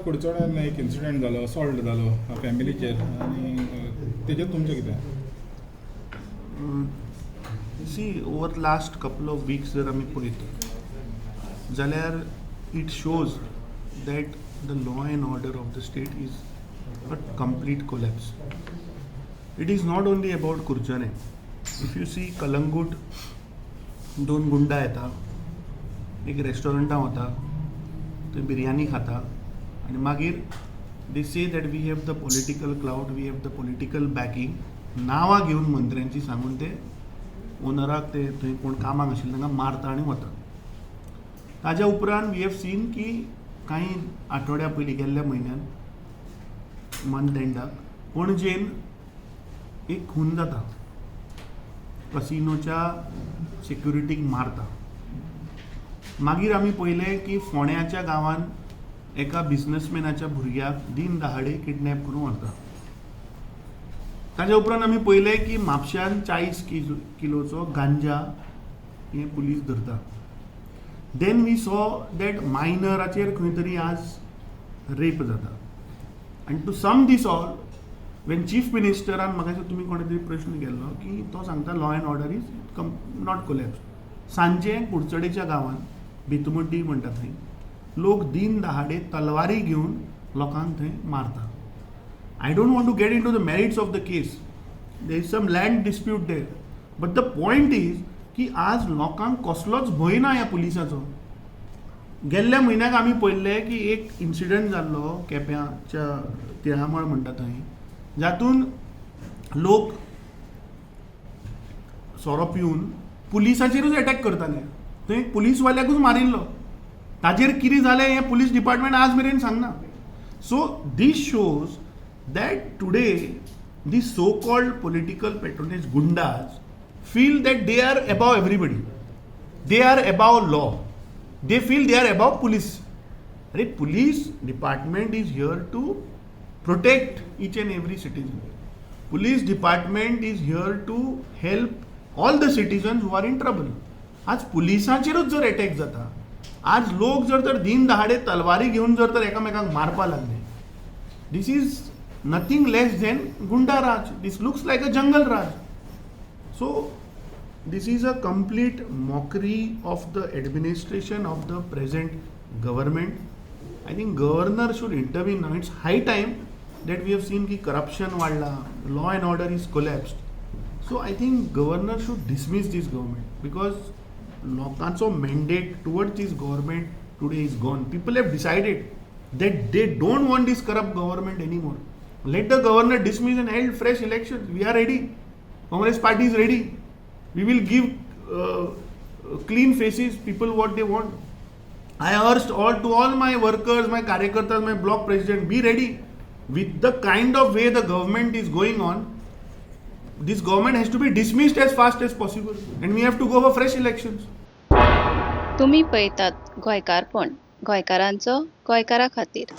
कुडचड्यार एक इन्सिडंट जालो, असॉल्ट जालो फॅमिलीचेर आनी तेजेर तुमचें कितें? See, over last couple of weeks जर आमी पळयत जाल्यार it shows that the law and order of the state is a complete collapse. It is not only about Curchorem. If you see Calangute, दोन गुंडा येता, एक रेस्टॉरंटां वता, थंय बिरयानी खाता आनी मागीर they say that we have the political clout, we have the political backing. नांवां घेवन मंत्र्यांची सांगून ते ओनराक, ते थंय कोण कामाक आशिल्ले तांकां मारता आनी वता. ताज्या उपरांत we have seen की कांय आठवड्या पयलीं, गेल्ल्या म्हयन्यान मंथ एंडाक पणजेन एक खून जाता, कसिनोच्या सेक्युरिटीक मारता. मागीर आमी पळयलें की फोंड्याच्या गांवान एका बिजनसमॅनाच्या भुरग्याक दिन दहाडे किडनॅप करून व्हरता. ताज्या उपरांत आमी पळयलें की म्हापश्यान 40 किलोचो गांजा हे पुलीस धरता. Then we saw that मायनराचेर खंय तरी आज रेप जाता. आनी to sum this all, when chief मिनिस्टरान म्हाका दिसता तुमी कोणे तरी प्रश्न केल्लो की तो सांगता law and order is not collapse. सांजे कुडचडेच्या गांवांत, बेतुमड्डी म्हणटा थंय, लोक दिन दहाडे तलवारी घेवन लोकांक थंय मारता. I don't want to get into the merits of the case. There is some land dispute there. But the point is की आज लोकांक कसलोच भंय ना ह्या पुलिसाचो. गेल्ल्या म्हयन्याक आमी पळयल्लें की एक इन्सिडंट जाल्लो केप्याच्या तिळामळ म्हणटा थंय, जातून लोक सोरो पिवन पुलिसाचेरूच एटॅक करताले. थंय पुलीसवाल्याकूच मारिल्लो. ताजेर कितें जालें हें पुलीस डिपार्टमेंट आज मेरेन सांगना. So this shows that today the so called political patronage goondas feel that they are above everybody, they are above law, they feel they are above police. अरे, police department is here to protect each and every citizen. Police department is here to help all the citizens who are in trouble. आज पुलिसांचेरूच जर attack जाता, आज लोक जर तर दिन दहाडे तलवारी घेवन जर तर एकामेकांक मारपा लागले, this is nothing less than goonda raj. This looks like a jungle raj. So this is a complete mockery of the administration of the present government. I think governor should intervene now. It's high time that we have seen की corruption वाढला, law and order is collapsed. So I think governor should dismiss this government because लोकांचो mandate towards this government today is gone. People have decided that they don't want this corrupt government anymore. Let the governor dismiss and held fresh elections. We are ready. Congress party is ready. We will give clean faces, people what they want. I urged all to all my workers, my karyakartas, my block president, be ready. With the kind of way the government is going on, this government has to be dismissed as fast as possible and we have to go for fresh elections. तुमी पळयतात गोंयकारपण, गोंयकारांचो गोंयकारा खातीर.